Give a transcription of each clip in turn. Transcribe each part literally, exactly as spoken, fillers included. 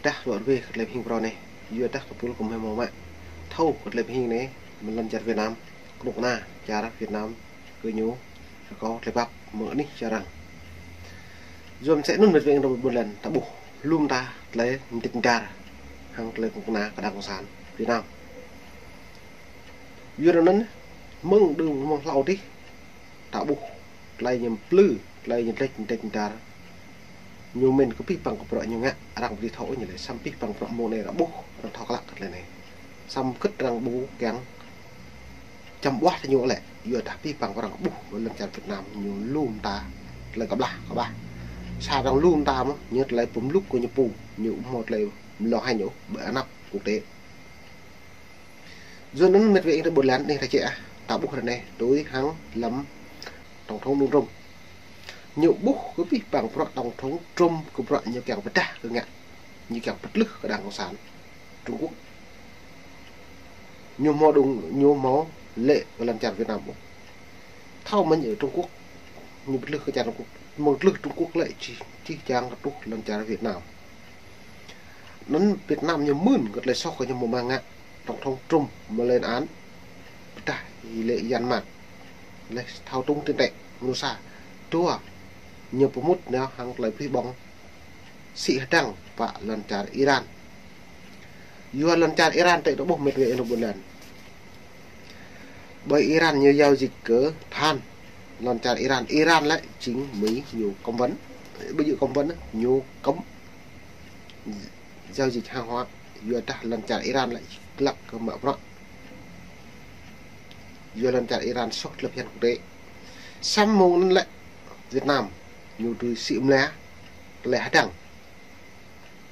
Dah luar wê kơ tơlơi pơhing phrâo anai, yua dah tơpul kơ mơ̆ mơ̆ mă. Thâo kơ tơlơi pơhing anai, mơ̆ lŏn čar Việt Nam, kơnuk kơna čar Việt Nam, kơ ñu, rơkâo tơlơi pap, mơ̆ anih čar arăng. Yua mơsĕ anŭn mĕt wa ƀôn lan, ta ƀuh, lŏm ta, tơlơi mơdĭt mơdar, hăng tơlơi kơnuk kơna kơ đảng cộng sản Việt Nam. Yua anŭn, mơ̆ng đưm mơ̆ng hlâo adih, ta ƀuh, tơlơi ñu plư, tơlơi ñu lĕč, lĕč mơdar. Ñu mĭn kơ pih păng kơ bruă ñu ngă, arăng ƀu dưi thâo ôh ñu lĕ, samơ̆ pih păng bruă mơ̆ng anai arăng ƀuh, arăng thâo klă kơ tơlơi anai. Samơ̆ kơ̆t arăng ƀu kiăng čăm ƀuah tơ ñu lĕ, yua dah pih păng kơ arăng ƀuh, lŏn čar Việt Nam ñu lŏm ta, tơlơi kơƀlah, kơƀah. Sa arăng lŏm ta mơ̆, ñu tơlơi pơmlŭk kơ ñu pô, ñu ƀu hmâo tơlơi mlâo hăng ñu, ƀơi anăp quốc tế. Yua anŭn mĕt wa ƀôn lan anai ta čĕ ah, ta ƀuh ră anai, tui hăng lăm tổng thống Donald Trump. Ñu ƀuh kơ pih păng bruă tổng thống Trump kơ bruă ñu kiăng pơdah kơ ngă, ñu kiăng pơtlưh kơ đảng cộng sản Trung Quốc. Ñu hmâo đung, ñu hmâo lĕ kơ lŏn čar Việt Nam ôh. Thâo mơ̆n ñu Trung Quốc, ñu pơtlưh kơ čar Trung Quốc, mơ̆ng tlưh Trung Quốc lĕ čih, čih čang kơ truh lŏn čar Việt Nam. Anŭn Việt Nam ñu mưn kơ tơlơi soh kơ ñu mơ̆ mă ngă, tổng thống Trump mơ̆ lên án, pơdah lĕ yan mơ̆. Lĕ thâo tŭng tin tĕ, mơnuih sa, dua, ñu pơmŭt nao hăng tơlơi pơplih ƀơ̆ng, sĭ hơdăng pơ lŏn čar Iran. Yua lŏn čar Iran tĕ ta ƀuh mĕt wa ƀôn lan. Ƀơi Iran ñu giao dịch kơ than. Lŏn čar Iran, Iran lĕ jing Mỹ ñu cấm vận. Ƀu djơ̆ cấm vận, ñu cấm giao dịch hàng hóa. Yua dah lŏn čar Iran lĕ glăk kơ mă bruă. Yua lŏn čar Iran soh tơlơi phiăn quốc tế. Samơ̆ mơ̆ng anŭn lĕ Việt Nam ñu dưi sĭ mơ̆ lĕ tơlơi hơdăng.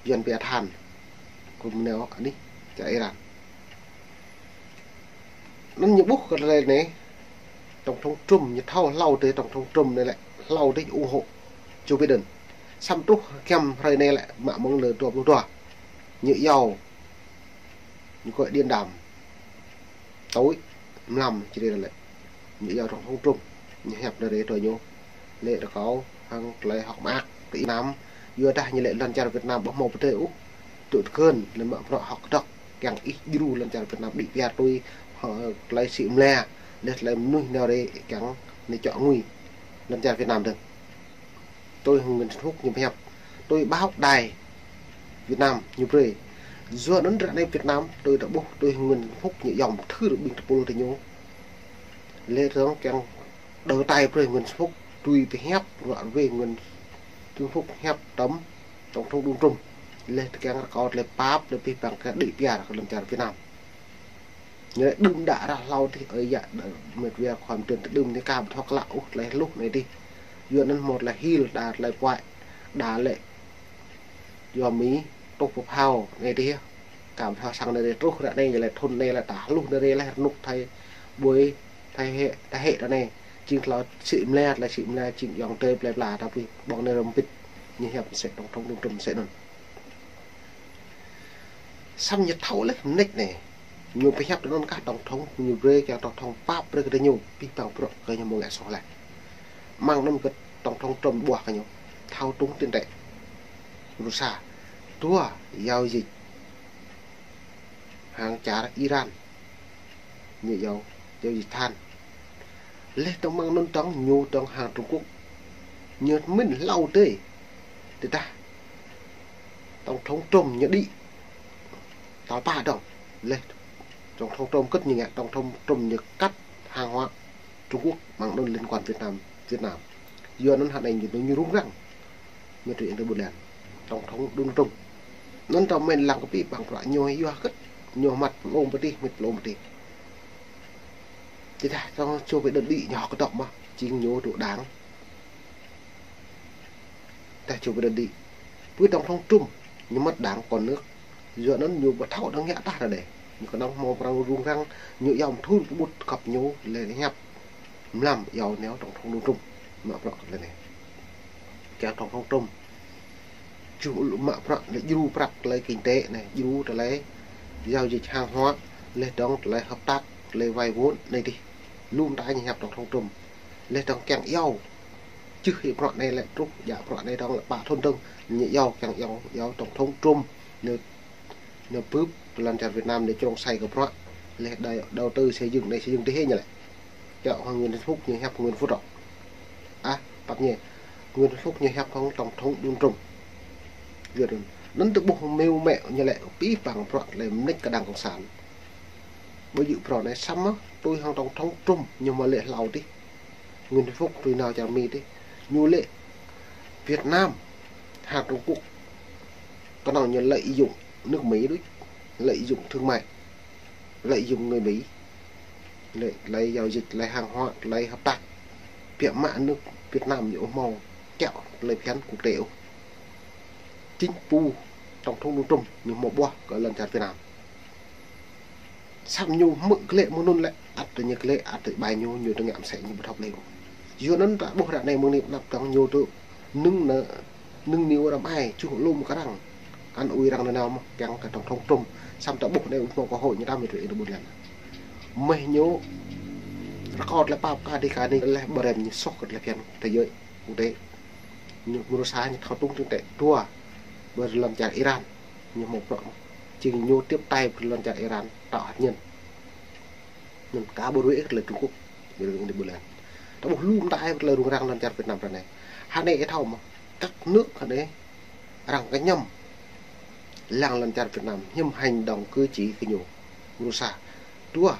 Yuan pia than. Kơ mơneo anih čar Iran. Anŭn ñu ƀuh kơ tơlơi anai, tổng thống Trump ñu thâo hlâo adih tổng thống Trump anai lĕ, hlâo adih ủng hộ Joe Biden. Samơ̆ truh giăm hrơi anai lĕ, mă mơ̆ng lơ dua pluh dua. Ñu iâu, ñu kơ điện đàm tối, mlam čơđai lĕ. Ñu iâu tổng thống Trump, ñu hiăp nao rai tui ñu. Lĕ rơkâo hăng tơlơi hơ̆k mơak tơ Việt Nam, yua dah ñu lĕ lŏn čar Việt Nam ƀu hmâo pơdơi ôh. Tŭ tơkơn, lĕ mă bruă hơ̆k kơdŏk, kiăng ih djru lŏn čar Việt Nam đĭ piar tui, hơ, tơlơi sĭ mơ̆, lĕ tơlơi mơnuih nao rai kiăng nao čŏ ngui lŏn čar Việt Nam dơ̆ng. Tui Nguyễn Xuân Phúc ñu pơhiăp, tui báo đài Việt Nam ñu brơi. Yua anŭn ră anai Việt Nam, tui ta ƀuh, tui Nguyễn Xuân Phúc ñu yom thưr ƀing tơpul tơ ñu. Lĕ rơ̆ng kiăng đầu tay brơi Nguyễn Xuân Phúc, tui pơhiăp ruă wê Nguyễn Xuân Phúc hiăp tơm tổng thống Donald Trump. Lĕ tơkeng rơkâo tơlơi pap, tơlơi pih păng kơ đĭ piar kơ lŏn čar Việt Nam. Ñu lĕ đưm đă ră hlâo adih, ơi yă, đa mĕt wa khua mơtơn tơ đưm anai ka ƀu thâo klă ôh tơlơi hluh anai adih. Yua anŭn hmâo tơlơi hil, đa tơlơi puăi, đa lĕ yua Mỹ tŭ pơphao anai adih. Ka ƀu thâo sang anai adih truh ră anai, ñu lĕ thŭn anai lĕ ta hluh anai adih lĕ rơnŭk thai ƀuê, thai hĕ, thai hĕ ră anai. Jing tơlơi sĭ mơ̆, tơlơi sĭ mơ̆, jing yŏng tơi plơi pla ta pơƀơ̆ng anai rơmbit. Ñu hiăp mơsĕ tổng thống Donald Trump mơsĕ anŭn. Samơ̆ ñu thâo lĕ mơneč anai. Ñu pơhiăp tơ anŭn kah tổng thống, ñu brơi kiăng tổng thống pap brơi kơ tơ ñu, pih păng bruă kơ ñu mơ̆ ngă soh lĕ. Mơ̆ng anŭn kơ tổng thống Trump ƀuah kơ ñu, thâo tŭng tin tĕ. Rusa, dua, giao dịch hăng čar Iran. Ñu iâu, giao dịch than. Lĕ tơ̆ng mơ̆ng anŭn tơ̆ng ñu tơ̆ng hăng Trung Quốc. Ñu mĭn hlâo adih. Tơdah tổng thống Trump ñu đĭ tal pă dơ̆ng. Lĕ tổng thống Trump kơ̆t ñu ngă, tổng thống Trump ñu cắt hàng hóa Trung Quốc mơ̆ng anŭn liên quan Việt Nam, Việt Nam. Yua anŭn hă anai ñu, ñu rŭng răng. Mĕt wa ƀôn lan, tổng thống Donald Trump. Anŭn ta mĭn lăng kơ pih păng bruă ñu yua kơ̆t, ñu măt plôm pơtih, mĭt plôm pơtih. Tơdah tơ̆ng Joe Biden đĭ ñu hơ̆k kơdŏk mơ̆, jing ñu tŭ đảng. Tơdah Joe Biden đĭ. Pơ tổng thống Trump, ñu măt đảng còn nước. Yua anŭn ñu ƀu thâo đơ̆ng ngă tah ră anai. Ñu kơnơ̆ng hmâo pran rŭng răng, ñu iâu mơthul pơƀut kăp ñu lĕ hiăp. Mlam iâu nao tổng thống Donald Trump. Mă bruă kơ tơlơi anai. Kiăng tổng thống Trump. Jum ul mă bruă lĕ djru prăk tơlơi kinh tế anai, djru tơlơi giao dịch hàng hóa, lĕ dơ̆ng tơlơi hợp tác, tơlơi vay vốn anai adih. Lŏm ta ñu hiăp tổng thống Trump. Lĕ dơ̆ng kiăng iâu. Čư̆ hĭ bruă anai lĕ truh, djă bruă anai dơ̆ng lĕ pă thŭn dơ̆ng, ñu iâu kiăng iâu, iâu tổng thống Trump. Ñu, ñu bưp lŏn čar Việt Nam ñu črông sai kơ bruă. Leh đai đầu tư xây dựng anai xây dựng tih hĕ ñu lĕ. Kiăo hăng Nguyễn Xuân Phúc ñu hiăp Nguyễn Phú Trọng. Ah, pap ñu. Nguyễn Xuân Phúc ñu hiăp hăng tổng thống Donald Trump. Việt Nam. Anŭn tơƀuh mêu mĕ ñu lĕ pih păng bruă lĕ mnĕč kơ đảng cộng sản. Ƀơi yŭ bruă anai samơ̆ tui hăng tổng thống Trump ñu mă lĕ hlâo tih. Nguyễn Xuân Phúc tui nao čar Mi tih. Ñu lĕ Việt Nam hăng Trung Quốc. Kơnơ̆ng ñu lợi dụng nước Mỹ đôč, lợi dụng thương mại, lợi dụng người Mỹ. Lĕ, tơlơi giao dịch, tơlơi hàng hóa, tơlơi hợp tác. Biă mă nước Việt Nam ñu ƀu hmâo kiăo tơlơi phiăn quốc tế ôh. Chính phủ tổng thống Donald Trump ñu hmâo ƀuah kơ lŏn čar Việt Nam. Samơ̆ ñu hmư̆ glaĭ mơ̆ng anŭn lĕ, ăt tơ ñu glaĭ, ăt tơ ƀai ñu, ñu tơngă mơsĕ ñu ƀu thâo glaĭ ôh. Yua anŭn ta ƀuh ră anai mơ̆ng anai pơnăp tŏng ñu tơ nưng nă, nưng ñu răm ai, čuh lŏm kơ arăng. Ăn ui arăng nanao mơ̆, kiăng kơ tổng thống Trump. Samơ̆ ta ƀuh anai ƀu hmâo cơ hội ñu tam mĕt wa ƀôn lan. Mơ̆ ñu rơkâo tơlơi pap kơ adih kơ anai leh ƀu rem ñu soh kơ tơlơi phiăn thế giới quốc tế. Ñu mơnuih sa ñu thâo tung tưng tĕ dua ƀơi lŏn čar Iran. Ñu hmâo bruă mơ̆. Jing ñu tiếp tay ƀơi lŏn čar Iran tŏ hạt nhân. Anŭn kơ ƀu ruai ôh tơlơi Trung Quốc, ƀơi lŏn ƀôn lan. Ta ƀuh lu mơta ai tơlơi rŭng răng lŏn čar Việt Nam ră anai. Hă anai ih thâo mơ̆, các nước hă anai arăng kơñăm lăng lŏn čar Việt Nam, hiư̆m hành động cư xử kơ ñu. Mơnuih sa. Dua,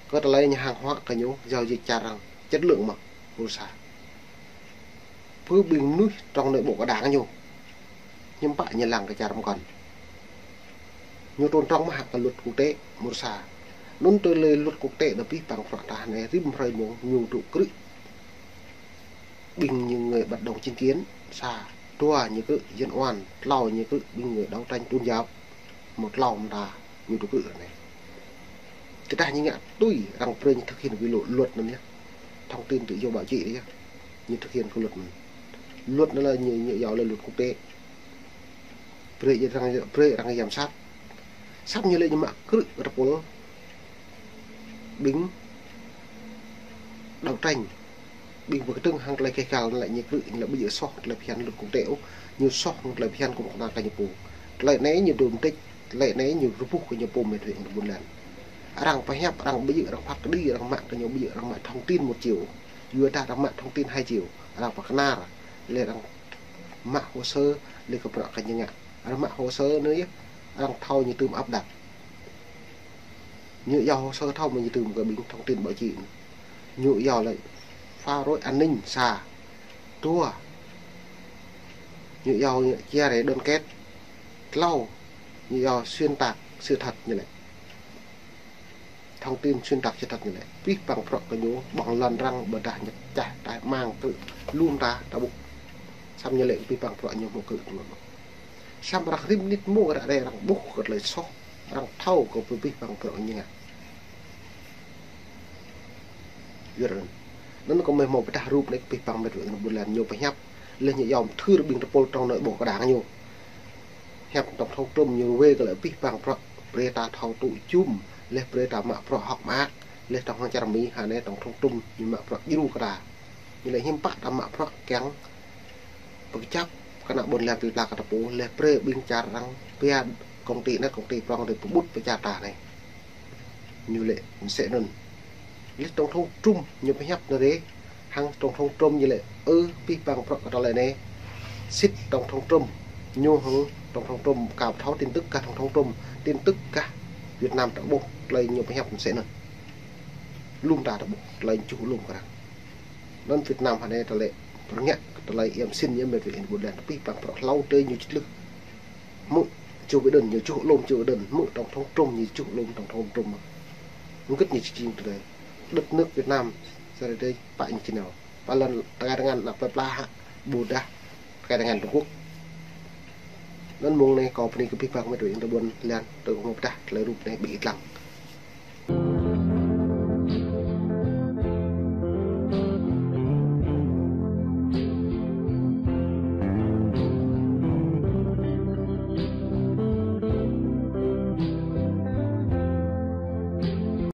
kơ tơlơi ñu hàng hóa kơ ñu, giao dịch čar arăng chất lượng mơ̆. Mơnuih sa. Pơ ƀing mơnuih trong nội bộ kơ đảng ñu. Hiư̆m pă ñu lăng kơ čar mơkŏn. Ñu tôn trọng mơ̆ hă kơ luật quốc tế, mơnuih sa. Anŭn tơlơi luật quốc tế đa pih păng bruă tah anai rĭm hrơi mông ñu tŭ krư̆ ƀing ñu người bất đồng chính kiến, sa. Dua ñu krư̆ dân oan, tlâo ñu krư̆ ƀing người đấu tranh tôn giáo. Mơ̆ tlâo mơta ñu tŭ krư̆ anai. Tơdah ñu ngă tui arăng brơi ñu thực hiện kơ lu-, luật anŭn yơh. Thông tin tự do báo chí anŭn yơh. Ñu thực hiện kơ luật anŭn. Luật anŭn lĕ ñu, ñu yua lĕ luật quốc tế. Brơi arăng, brơi arăng giám sát. Samơ̆ ñu lĕ ñu mă krư̆ kơ tơpul ƀing đấu tranh. Ƀing pơkơdơ̆ng hăng tơlơi keh gal anŭn lĕ ñu krư̆, ñu lĕ ƀu djơ̆ soh tơlơi phiăn luật quốc tế ôh, ñu soh hăng tơlơi phiăn kơ mơ̆ng kơ ñu pô. Tơlơi anai ñu dŏ mơdĕč, tơlơi anai ñu rơbuh kơ ñu pô mĕt wa ƀôn lan. Arăng pơhiăp, arăng ƀu djơ̆, arăng phat kơđi, arăng mă kơ ñu ƀu djơ̆, arăng mă thông tin một chiều. Yua dah arăng mă thông tin hai chiều, arăng pơkơnar, lĕ arăng mă hồ sơ, lĕ kơ bruă kơ ñu ngă. Arăng mă hồ sơ anŭn yơh, arăng thâo ñu tŭm áp đặt. Ñu yua hồ sơ thâo mơ̆ ñu tŭm kơ ƀing thông tin báo chí. Ñu yua lĕ phá rối an ninh sa. Dua. Ñu yua chia rẽ đoàn kết. Tlâo. Ñu yua xuyên tạc sự thật ñu lĕ. Thông tin xuyên tạc sự thật ñu lĕ. Pih păng bruă kơ ñu ƀơ̆ng lŏn arăng ƀôdah ñu čah tai mang krư̆ lu mơta ta ƀuh. Samơ̆ ñu lĕ pih păng bruă ñu hmâo krư̆ tơmơ̆. Samơ̆ arăng rĭm mơnit mông ră anai arăng ƀuh kơ tơlơi soh, arăng thâo kơ pơpih păng bruă ñu ngă. Yua anŭn. Anŭn kơ mơ̆ hmâo pơdah rup anai kơ pih păng mĕt wa ƀôn lan ñu pơhiăp. Leh ñu yom thưr ƀing tơpul trong nội bộ kơ đảng ñu. Hiăp tổng thống Trump ñu ruai kơ lĕ pih păng bruă brơi ta thâo tŭ jum, leh brơi ta mă bruă hŏk mơak, leh tŏng hăng čar Mi hă anai tổng thống Trump ñu mă bruă djru kơ ta. Ñu lĕ hiư̆m pă ta mă bruă kiăng pơkơjăp kơ ană ƀôn lan pơpla kơ ta pô, leh brơi ƀing čar arăng pia công ty anai công ty prŏng rai pơƀut pơ čar ta anai. Ñu lĕ mơsĕ anŭn. Leh tổng thống Trump ñu pơhiăp anai rai, hăng tổng thống Trump ñu lĕ ơ pih păng bruă kơ tơlơi anai. Sĭt tổng thống Trump ñu hăng tổng thống Trump kơ ƀu thâo tin tức kah tổng thống Trump, tin tức kah Việt Nam ta ƀuh tơlơi ñu pơhiăp mơsĕ anŭn. Lŏm ta ta ƀuh tơlơi čuh lŏm kơ arăng. Anŭn Việt Nam hă anai tơlơi pơrơngiă tơlơi iăm sin ñu mĕt wa ƀôn lan pih păng bruă hlâo tơi ñu čih lưh. Hmư̆ Joe Biden ñu čuh lŏm Joe Biden, hmư̆ tổng thống Trump ñu čuh lŏm tổng thống Trump. Hơget ñu čih jing tơlơi. Đất nước Việt Nam, sa rơdêh pă ñu čih nao. Pă lŏn tơkai tơngan ană plơi pla hă, ƀôdah tơkai tơngan Trung Quốc. Anŭn mông anai kâo bơni kơ pih păng mĕt wa ƀôn lan, tơ kâo hmâo pơdah tơlơi rup anai ƀing ih lăng.